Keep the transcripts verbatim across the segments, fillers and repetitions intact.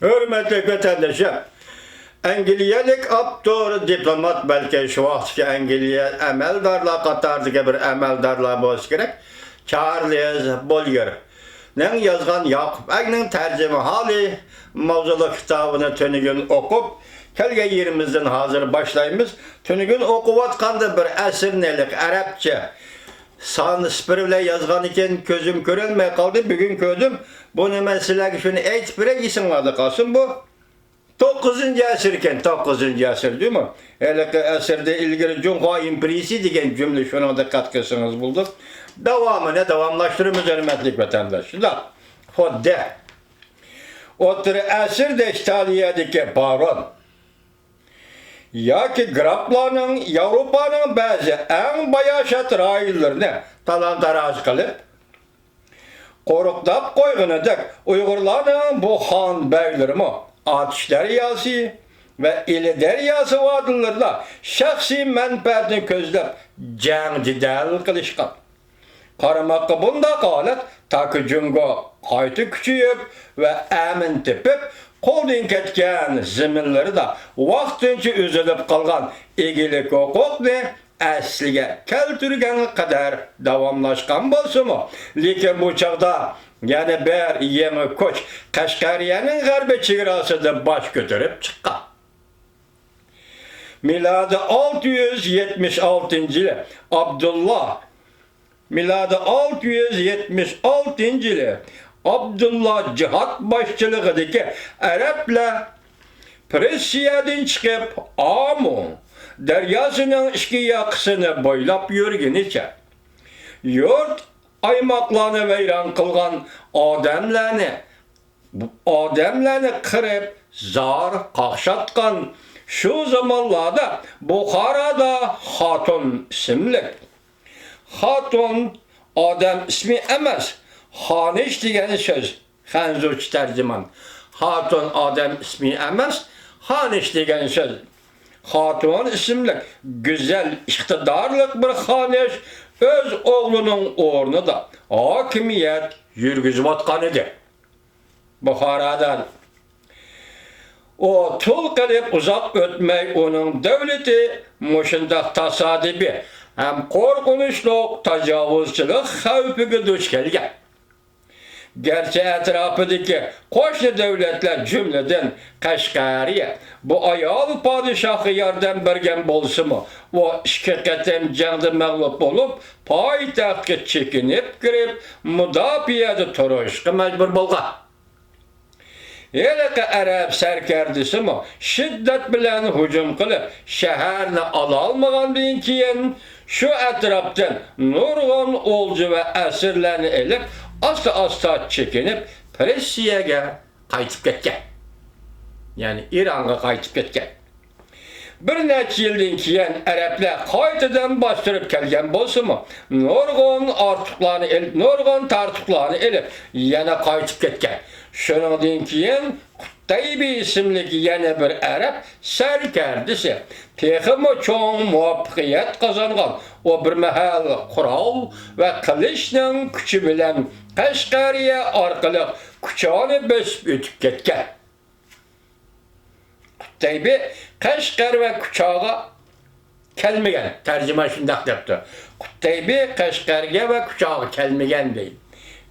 ھۆرمەتلىك ۋەتەندىشىم، ئەنگلىيەلىك ئاپتور، دىپلومات، بەلكى شۇ ۋاقىتتىكى ئەنگلىيە ئەمەلدارلار قاتارىدىكى بىر ئەمەلدارلار بولسا كېرەك، چارلىز بوليېرنىڭ يازغان ياقۇپ ئەگنىڭ تەرجىمىھالى ماۋزۇلۇق كىتابىنى تۈنۈگۈن ئوقۇپ، كەلگەن يېرىمىزدىن ھازىر باشلايمىز. تۈنۈگۈن ئوقۇۋاتقاندا بىر ئەسىرنى ھېلىقى ئەرەبچە سان سىپىرى بىلەن يازغان ئىكەن، كۆزۈم كۆرەلمەي قالدى، بۈگۈن كۆردۈم. بۇنى مەن سىلەرگە شۇنى ئېيتىپ بېرەي، ئېسىڭلاردا قالسۇن بۇ. توققۇزىنچى ئەسىر ئىكەن، توققۇزىنچى ئەسىر جۇمۇ. ھېلىقى ئەسىردىن ئىلگىرى جۇڭخۇا ئىمپېرىيىسى دېگەن جۈملە، شۇنىڭغا دىققەت قىلسىڭىز بولىدۇ. داۋامىنى داۋاملاشتۇرىمىز، ھۆرمەتلىك ۋەتەنداش. شۇنداق. خۇددى ئوتتۇرا ئەسىردە ئىتالىيەدىكى بارون ياكى گراپلارنىڭ ياۋروپانىڭ بەزى ئەڭ باياشات رايونلىرىنى تالان-تاراج قىلىپ، قورۇقلاپ قويغىنىدەك، ئۇيغۇرلارنىڭ بۇ خان بەگلىرىمۇ ئاتۇش دەرياسى ۋە ئىلى دەرياسى ۋادىلىرىدا شەخسىي مەنپەئەتنى كۆزلەپ جەڭ-جېدەل قىلىشقان. قارىماققا بۇنداق ھالەت تاكى جۇڭگو قايتا كۈچىيىپ ۋە ئەمىن تېپىپ، قولدىن كەتكەن زېمىنلىرىدا ۋاقتىنچە ئۈزۈلۈپ قالغان ئىگىلىك ھوقۇقنى ئەسلىگە كەلتۈرگەنگە قەدەر داۋاملاشقان بولسىمۇ، لېكىن بۇ چاغدا يەنە بىر يېڭى كۈچ قەشقەرىيەنىڭ غەربىي چېگراسىدا باش كۆتۈرۈپ چىققان. مىلادى ئالتە يۈز يەتمىش ئالتىنچى يىلى ئابدۇللا، مىلادى ئالتە يۈز يەتمىش ئالتىنچى يىلى ئابدۇللا جىھاد باشچىلىقىدىكى ئەرەبلەر پېرسىيەدىن چىقىپ، ئامۇ دەرياسىنىڭ ئىككى ياقىسىنى بويلاپ يۈرگىنىچە، يۇرت ئايماقلارنى ۋەيران قىلغان، ئادەملەرنى ئادەملەرنى قىرىپ، زار قاقشاتقان شۇ زامانلاردا بۇخارادا خاتۇن ئىسىملىك، خاتۇن ئادەم ئىسمى ئەمەس، خانىش دېگەن سۆز. خەنزۇچە تەرجىمان. خاتۇن ئادەم ئىسمى ئەمەس، خانىش دېگەن سۆز. خاتۇن ئىسىملىك گۈزەل، ئىقتىدارلىق بىر خانىش ئۆز ئوغلىنىڭ ئورنىدا ھاكىمىيەت يۈرگۈزۈۋاتقان ئىدى. بۇخارادا ئۇ تۇل قىلىپ ئۇزاق ئۆتمەي ئۇنىڭ دۆلىتى مۇشۇنداق تاسادىپىي ھەم قورقۇنچلۇق تاجاۋۇزچىلىق خەۋپىگە دۇچ كەلگەن. گەرچە ئەتراپىدىكى قوشنا دۆلەتلەر، جۈملىدىن قەشقەرىيە بۇ ئايال پادىشاھقا ياردەم بەرگەن بولسىمۇ، ئۇ ئىككى قېتىم جەڭدە مەغلۇپ بولۇپ، پايتەختكە چېكىنىپ كىرىپ، مۇداپىئەدە تۇرۇشقا مەجبۇر بولغان. ھېلىقى ئەرەب سەركەردىسىمۇ شىددەت بىلەن ھۇجۇم قىلىپ، شەھەرنى ئالالمىغاندىن كېيىن، شۇ ئەتراپتىن نۇرغۇن ئولجا ۋە ئەسىرلەرنى ئېلىپ، ئاستا-ئاستا چېكىنىپ، پېرسىيەگە قايتىپ كەتكەن. يەنى ئىرانغا قايتىپ كەتكەن. بىر نەچچە يىلدىن كېيىن ئەرەبلەر قايتىدىن باستۇرۇپ كەلگەن بولسىمۇ، نۇرغۇن ئارتۇقلارنى ئېلىپ، نۇرغۇن تارتۇقلارنى ئېلىپ، يەنە قايتىپ كەتكەن. شۇنىڭدىن كېيىن قۇتتەيبى ئىسىملىك يەنە بىر ئەرەب سەركەردىسى تېخىمۇ چوڭ مۇۋەپپەقىيەت قازانغان. ئۇ بىر مەھەل قورال ۋە قىلىچنىڭ كۈچى بىلەن قەشقەرىيە ئارقىلىق كۇچانى بېسىپ ئۆتۈپ كەتكەن. قۇتتەيبى قەشقەر ۋە كۇچاغا كەلمىگەن. تەرجىمە شۇنداق دەپتۇ. قۇتتەيبى قەشقەرگە ۋە كۇچاغا كەلمىگەن دەيدۇ.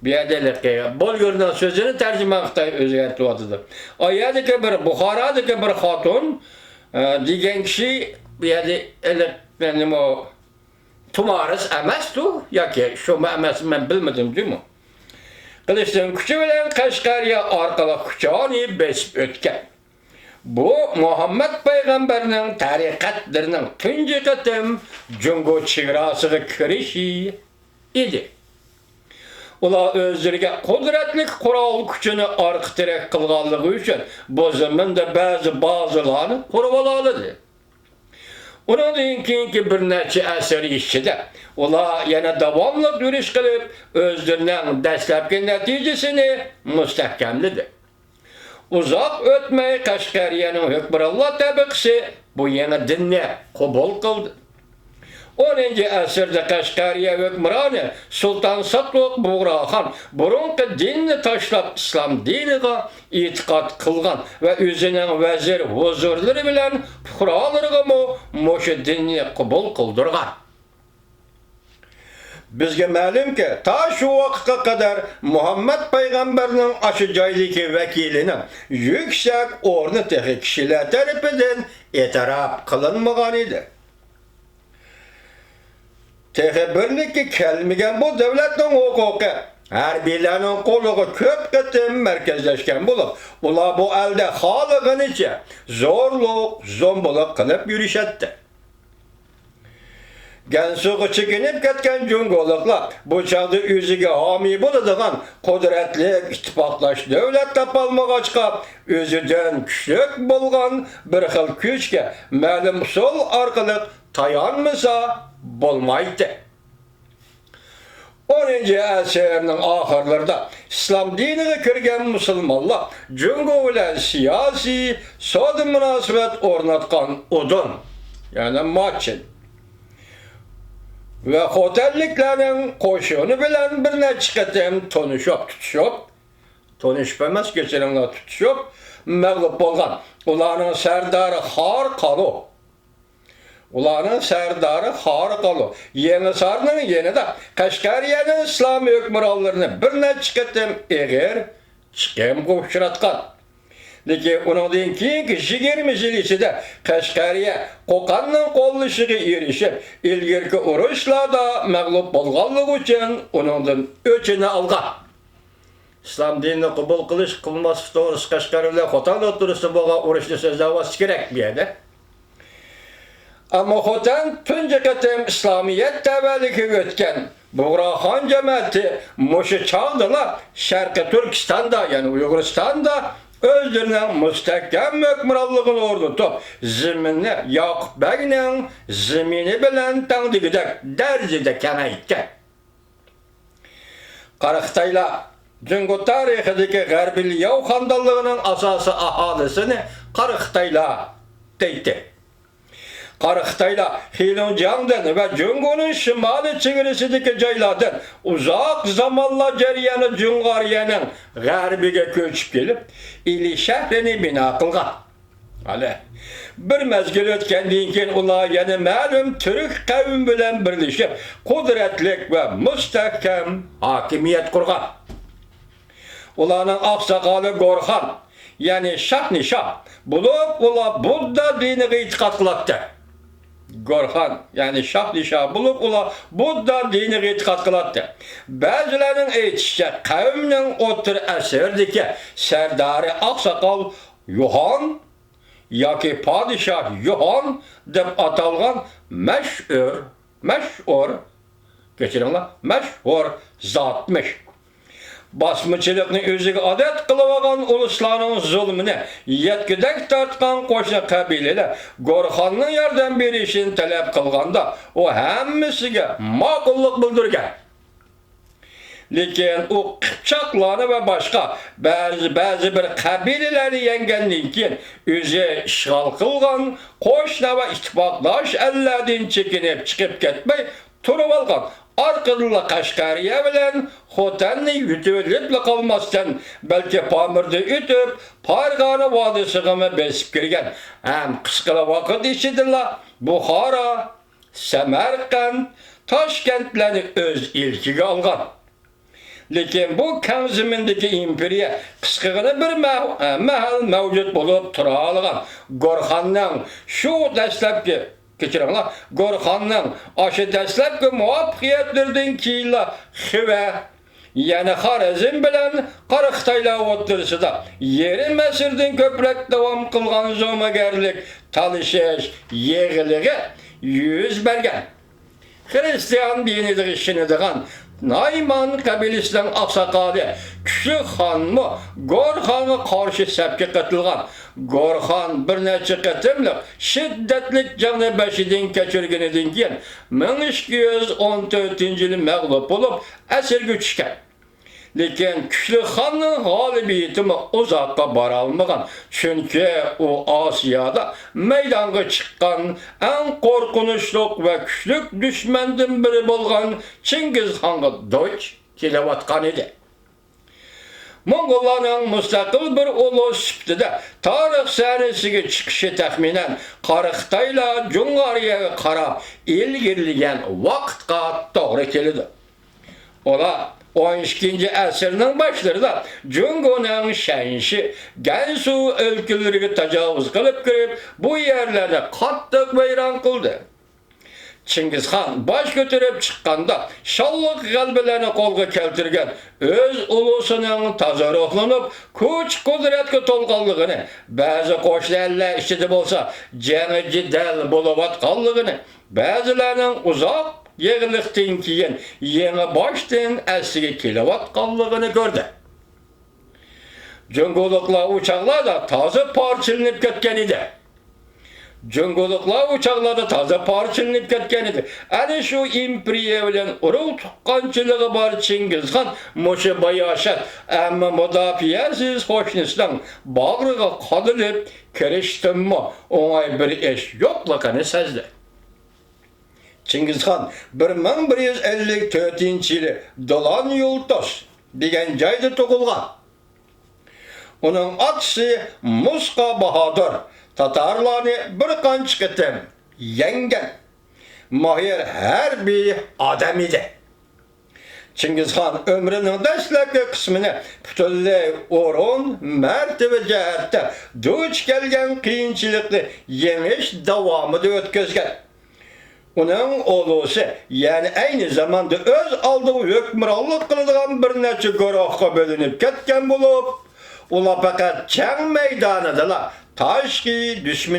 بۇ يەردە ھېلىقى بولگۇرنىڭ سۆزىنى تەرجىمە خىتاي ئۆزگەرتىۋاتىدۇ. ئا يەردىكى بىر، بۇخارادىكى بىر خاتۇن، ئە، دېگەن كىشى بۇ يەردە ھېلىقى نېمە، تۇمارىس ئەمەستۇ ياكى شۇمۇ ئەمەس، مەن بىلمىدىم جۇمۇ. قىلىچنىڭ كۈچى بىلەن قەشقەرىيە ئارقىلىق كۇچانى بېسىپ ئۆتكەن. بۇ مۇھەممەد پەيغەمبەرنىڭ تەرىقەتلىرىنىڭ تۇنجى قېتىم جۇڭگو چېگراسىغا كىرىشى ئىدى. ئۇلار ئۆزلىرىگە قۇدرەتلىك قورال كۈچىنى ئارقا تىرەك قىلغانلىقى ئۈچۈن بۇ زېمىندا بەزى بازىلارنى قۇرۇۋالالىدى. ئۇنىڭدىن كېيىنكى بىر نەچچە ئەسىر ئىچىدە ئۇلار يەنە داۋاملىق يۈرۈش قىلىپ، ئۆزلىرىنىڭ دەسلەپكى نەتىجىسىنى مۇستەھكەملىدى. ئۇزاق ئۆتمەي قەشقەرىيەنىڭ ھۆكمرانلار تەبىقىسى بۇ يېڭى دىننى قوبۇل قىلدى. ئونىنچى ئەسىردە قەشقەرىيە ھۆكۈمرانى سۇلتان ساتلۇق بۇغراخان بۇرۇنقى دىننى تاشلاپ، ئىسلام دىنىغا ئېتىقاد قىلغان ۋە ئۆزىنىڭ ۋەزىر ھۇزۇرلىرى بىلەن پۇقرالىرىغىمۇ مۇشۇ دىننى قوبۇل قىلدۇرغان. بىزگە مەلۇمكى، تا شۇ ۋاقىتقا قەدەر مۇھەممەد پەيغەمبەرنىڭ ئاشۇ جايدىكى ۋەكىلىنىڭ يۈكسەك ئورنى تېخى كىشىلەر تەرىپىدىن ئېتىراپ قىلىنمىغان ئىدى. تېخى بىرلىككە كەلمىگەن بۇ دۆلەتنىڭ ھوقۇقى ھەربىيلەرنىڭ قولىغا كۆپ قېتىم مەركەزلەشكەن بولۇپ، ئۇلار بۇ ئەلدە خالىغىنىچە زورلۇق، زومبىلىق قىلىپ يۈرۈشەتتى. گەنسۇغا چېكىنىپ كەتكەن جۇڭگولۇقلار بۇ چاغدا ئۆزىگە ھامىي بولىدىغان قۇدرەتلىك ئىتتىپاقداش دۆلەت تاپالمىغاچقا، ئۆزىدىن كۈچلۈك بولغان بىر خىل كۈچكە مەلۇم ئۇسۇل ئارقىلىق تايانمىسا بولمايتتى. ئونىنچى ئەسىرنىڭ ئاخىرلىرىدا ئىسلام دىنىغا كىرگەن مۇسۇلمانلار جۇڭگو بىلەن سىياسىي، سودا مۇناسىۋەت ئورناتقان ئۇدۇن، يەنى ماچىن ۋە خوتەنلىكلەرنىڭ قوشۇنى بىلەن بىر نەچچە قېتىم تونۇشۇپ، تۇتۇشۇپ، تونۇشۇپ ئەمەس، كەچۈرۈڭلار، تۇتۇشۇپ مەغلۇپ بولغان. ئۇلارنىڭ سەردارى خار قالۇ. ئۇلارنىڭ سەردارى خار قالۇ يېڭىسارنىڭ يېنىدا قەشقەرىيەنىڭ ئىسلامىي ھۆكۈمرانلىرىنى بىر نەچچە قېتىم ئېغىر چىقىمغا ئۇچراتقان. لېكىن ئۇنىڭدىن كېيىنكى يىگىرمە يىل ئىچىدە قەشقەرىيە قوقاننىڭ قوللىشىغا ئېرىشىپ، ئىلگىرىكى ئۇرۇشلاردا مەغلۇپ بولغانلىقى ئۈچۈن ئۇنىڭدىن ئۆچىنى ئالغان. ئىسلام دىنىنى قوبۇل قىلىش، قىلماسلىق توغرىسىدا قەشقەر بىلەن خوتەن ئوتتۇرىسىدا بولغان ئۇرۇشنى سۆزلەۋاتسا كېرەك بۇ يەردە. ئەمما خوتەن تۇنجى قېتىم ئىسلامىيەت تەۋەلىكىگە ئۆتكەن بۇغراخان جەمەتى مۇشۇ چاغدىلا شەرقىي تۈركىستاندا، يەنى ئۇيغۇرىستاندا ئۆزلىرىنىڭ مۇستەھكەم ھۆكۈمرانلىقىنى ئورنىتىپ، زېمىننى ياقۇپ بەگنىڭ زېمىنى بىلەن تەڭ دېگۈدەك دەرىجىدە كېڭەيتكەن. قاراخىتايلار جۇڭگو تارىخىدىكى غەربىي لياۋ خانىدانلىقىنىڭ ئاساسىي ئاھالىسىنى قاراخىتايلار دەيتتى. قاراخىتايلار خېلۇڭجياڭدىن ۋە جۇڭگونىڭ شىمالىي چېگرىسىدىكى جايلاردىن ئۇزاق زامانلار جەريانىدا جۇڭغارىيەنىڭ غەربىگە كۆچۈپ كېلىپ، ئىلى شەھىرىنى بىنا قىلغان. ھالى، بىر مەزگىل ئۆتكەندىن كېيىن، ئۇلار يەنە مەلۇم تۈرك قەۋمى بىلەن بىرلىشىپ، قۇدرەتلىك ۋە مۇستەھكەم ھاكىمىيەت قۇرغان. ئۇلارنىڭ ئاقساقالى گورخان، يەنى شاھنىشاھ بولۇپ، ئۇلار بۇددا دىنىغا ئېتىقاد قىلاتتى. گورخان، يەنى شاھنىشاھ بولۇپ، ئۇلار بۇددا دىنىغا ئېتىقاد قىلاتتى. بەزىلەرنىڭ ئېيتىشىچە، قەۋمنىڭ ئوتتۇرا ئەسىردىكى سەردارى ئاقساقال يوھان ياكى پادىشاھ يوھان دەپ ئاتالغان مەشھۇر، مەشھۇر، كەچۈرۈڭلار، مەشھۇر زاتمىش. باسمىچىلىقنى ئۆزىگە ئادەت قىلىۋالغان ئۇلۇسلارنىڭ زۇلمىنى يەتكۈدەك تارتقان قوشنا قەبىلىلەر گورخاننىڭ ياردەم بېرىشىنى تەلەپ قىلغاندا، ئۇ ھەممىسىگە ماقۇللۇق بىلدۈرگەن. لېكىن ئۇ قىپچاقلارنى ۋە باشقا بەزى، بەزى بىر قەبىلىلەرنى يەڭگەندىن كېيىن، ئۆزى ئىشغال قىلغان قوشنا ۋە ئىتتىپاقداش ئەللەردىن چېكىنىپ چىقىپ كەتمەي تۇرۇۋالغان. ئارقىدىنلا قەشقەرىيە بىلەن خوتەننى يۇتۇۋېلىپلا قالماستىن، بەلكى پامىردىن ئۆتۈپ، پارغانە ۋادىسىغىمۇ بېسىپ كىرگەن ھەم قىسقىلا ۋاقىت ئىچىدىلا بۇخارا، سەمەرقەنت، تاشكەنتلەرنى ئۆز ئىلكىگە ئالغان. لېكىن بۇ كەڭ زېمىندىكى ئىمپېرىيە قىسقىغىنە بىر مەھ-، مەھەل مەۋجۇت بولۇپ تۇرالىغان. گورخاننىڭ شۇ دەسلەپكى، كەچۈرۈڭلار، گورخاننىڭ ئاشۇ دەسلەپكى مۇۋەپپەقىيەتلىرىدىن كېيىنلا خىۋە، يەنى خارەزم بىلەن قاراخىتايلار ئوتتۇرىسىدا يېرىم ئەسىردىن كۆپرەك داۋام قىلغان زومىگەرلىك تالىشىش يىغىلىقى يۈز بەرگەن. خىرىستىيان دىنىغا ئىشىنىدىغان نايمان قەبىلىسىنىڭ ئاقساقالى كۈچلۈك خانمۇ گورخانغا قارشى سەپكە قېتىلغان. گورخان بىر نەچچە قېتىملىق شىددەتلىك جەڭنى بېشىدىن كەچۈرگىنىدىن كېيىن، مىڭ ئىككى يۈز ئون تۆتىنچى يىلى مەغلۇپ بولۇپ، ئەسىرگە چۈشكەن. لېكىن كۈچلۈك خاننىڭ غالىبىيىتىمۇ ئۇزاققا بارالمىغان، چۈنكى ئۇ ئاسىيادا مەيدانغا چىققان ئەڭ قورقۇنچلۇق ۋە كۈچلۈك دۈشمەندىن بىرى بولغان چىڭگىزخانغا دۇچ كېلىۋاتقان ئىدى. موڭغۇللارنىڭ مۇستەقىل بىر ئۇلۇس سۈپىتىدە تارىخ سەھنىسىگە چىقىشى تەخمىنەن قارا خىتايلار جۇڭغارىيەگە قاراپ ئىلگىرىلىگەن ۋاقىتقا توغرا كېلىدۇ. ئۇلار ئون ئىككىنچى ئەسىرنىڭ باشلىرىدا جۇڭگونىڭ شەنشى، گەنسۇ ئۆلكىلىرىگە تاجاۋۇز قىلىپ كىرىپ، بۇ يەرلەرنى قاتتىق ۋەيران قىلدى. چىڭگىزخان باش كۆتۈرۈپ چىققاندا، شانلىق غەلىبىلەرنى قولغا كەلتۈرگەن، ئۆز ئۇلۇسىنىڭ تازا روھلىنىپ، كۈچ-قۇدرەتكە تولغانلىقىنى، بەزى قوشنا ئەللەر ئىچىدە بولسا جەڭ-جېدەل بولۇۋاتقانلىقىنى، بەزىلەرنىڭ ئۇزاق يىغلىقتىن كېيىن يېڭى باشتىن ئەسلىگە كېلىۋاتقانلىقىنى كۆردى. جۇڭگولۇقلار ئۇ چاغلاردا تازا پارچىلىنىپ كەتكەن ئىدى. جۇڭگولۇقلار ئۇ چاغلاردا تازا پارچىلىنىپ كەتكەن ئىدى. ئەنە شۇ ئىمپېرىيە بىلەن ئۇرۇق تۇغقانچىلىقى بار چىڭگىزخان مۇشۇ باياشات، ئەمما مۇداپىئەسىز قوشنىسىنىڭ باغرىغا قادىلىپ كىرىشتىنمۇ ئوڭاي بىر ئىش يوقلۇقىنى سەزدى. چىڭگىزخان بىر مىڭ بىر يۈز ئەللىك تۆتىنچى يىلى دولان يۇلتۇز دېگەن جايدا تۇغۇلغان. ئۇنىڭ ئاتىسى مۇسقا باھادۇر تاتارلارنى بىر قانچە قېتىم يەڭگەن، ماھىر ھەربىي ئادەم ئىدى. چىڭگىزخان ئۆمرىنىڭ دەسلەپكى قىسمىنى پۈتۈنلەي ئورۇن، مەرتىۋە جەھەتتە دۇچ كەلگەن قىيىنچىلىقنى يېڭىش داۋامىدا ئۆتكۈزگەن. ئۇنىڭ ئۇلۇسى، يەنى ئەينى زاماندا ئۆز ئالدىغا ھۆكۈمرانلىق قىلىدىغان بىر نەچچە گۇرۇھقا بۆلۈنۈپ كەتكەن بولۇپ، ئۇلار پەقەت جەڭ مەيدانىدىلا تاشقى دۈشمىنى